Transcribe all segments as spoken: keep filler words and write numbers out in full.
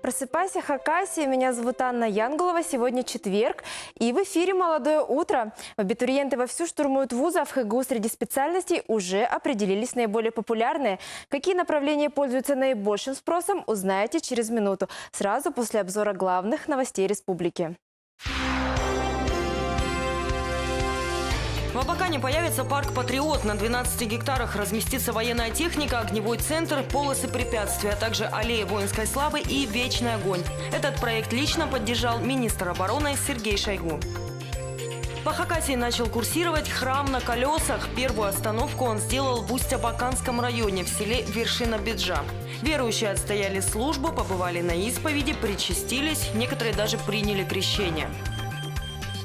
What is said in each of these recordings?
Просыпайся, Хакасия! Меня зовут Анна Янгулова. Сегодня четверг, и в эфире «Молодое утро». Абитуриенты вовсю штурмуют вузы, а в ХГУ среди специальностей уже определились наиболее популярные. Какие направления пользуются наибольшим спросом, узнаете через минуту, сразу после обзора главных новостей республики. В Абакане появится парк «Патриот». На двенадцати гектарах разместится военная техника, огневой центр, полосы препятствий, а также аллея воинской славы и «Вечный огонь». Этот проект лично поддержал министр обороны Сергей Шойгу. По Хакасии начал курсировать «Храм на колесах». Первую остановку он сделал в Усть-Абаканском районе, в селе Вершина Биджа. Верующие отстояли службу, побывали на исповеди, причастились, некоторые даже приняли крещение.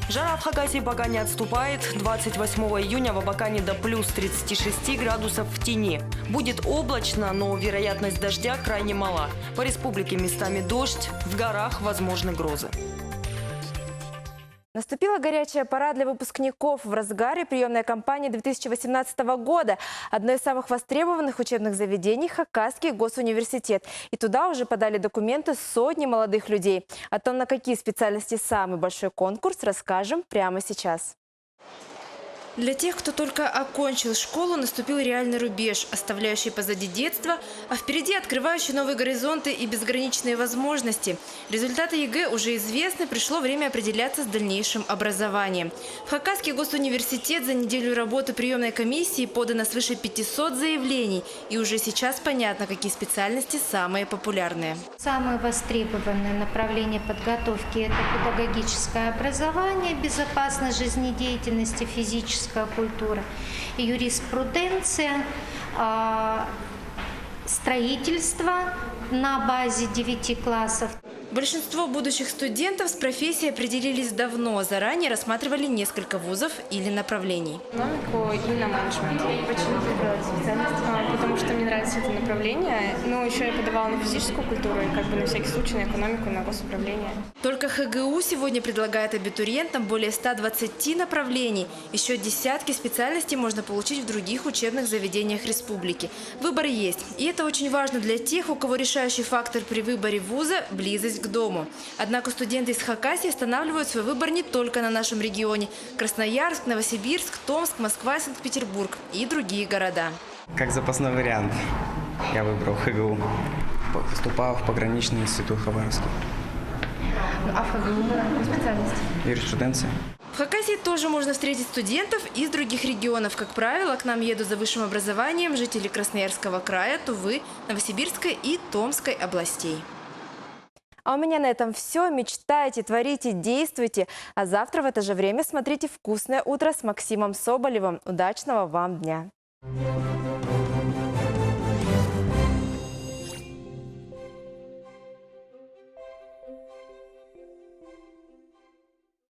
Жара в Хакасии пока не отступает. Двадцать восьмого июня в Абакане до плюс тридцати шести градусов в тени. Будет облачно, но вероятность дождя крайне мала. По республике местами дождь, в горах возможны грозы. Наступила горячая пора для выпускников. В разгаре приёмная кампания две тысячи восемнадцатого года. Одно из самых востребованных учебных заведений — Хакасский госуниверситет. И туда уже подали документы сотни молодых людей. О том, на какие специальности самый большой конкурс, расскажем прямо сейчас. Для тех, кто только окончил школу, наступил реальный рубеж, оставляющий позади детство, а впереди открывающий новые горизонты и безграничные возможности. Результаты ЕГЭ уже известны, пришло время определяться с дальнейшим образованием. В Хакасский госуниверситет за неделю работы приёмной комиссии подано свыше пятисот заявлений, и уже сейчас понятно, какие специальности самые популярные. Самые востребованные направления подготовки — это педагогическое образование, безопасность жизнедеятельности, физическая культура, юриспруденция, а, строительство на базе девяти классов. Большинство будущих студентов с профессией определились давно, заранее рассматривали несколько вузов или направлений. Экономику и на менеджмент. Почему выбрала эти специальности? А, потому что мне нравится это направление. Ну, ещё я подавала на физическую культуру и как бы на всякий случай на экономику, на госуправление. Только ХГУ сегодня предлагает абитуриентам более ста двадцати направлений. Ещё десятки специальностей можно получить в других учебных заведениях республики. Выбор есть. И это очень важно для тех, у кого решающий фактор при выборе вуза — близость к дому. Однако студенты из Хакасии останавливают свой выбор не только на нашем регионе. Красноярск, Новосибирск, Томск, Москва, Санкт-Петербург и другие города. Как запасной вариант я выбрал ХГУ. По- Поступал в пограничный институт Хабаровский. Ну, а в ХГУ по специальности? Юриспруденция. В Хакасии тоже можно встретить студентов из других регионов. Как правило, к нам едут за высшим образованием жители Красноярского края, Тувы, Новосибирской и Томской областей. А у меня на этом всё. Мечтайте, творите, действуйте. А завтра в это же время смотрите «Вкусное утро» с Максимом Соболевым. Удачного вам дня!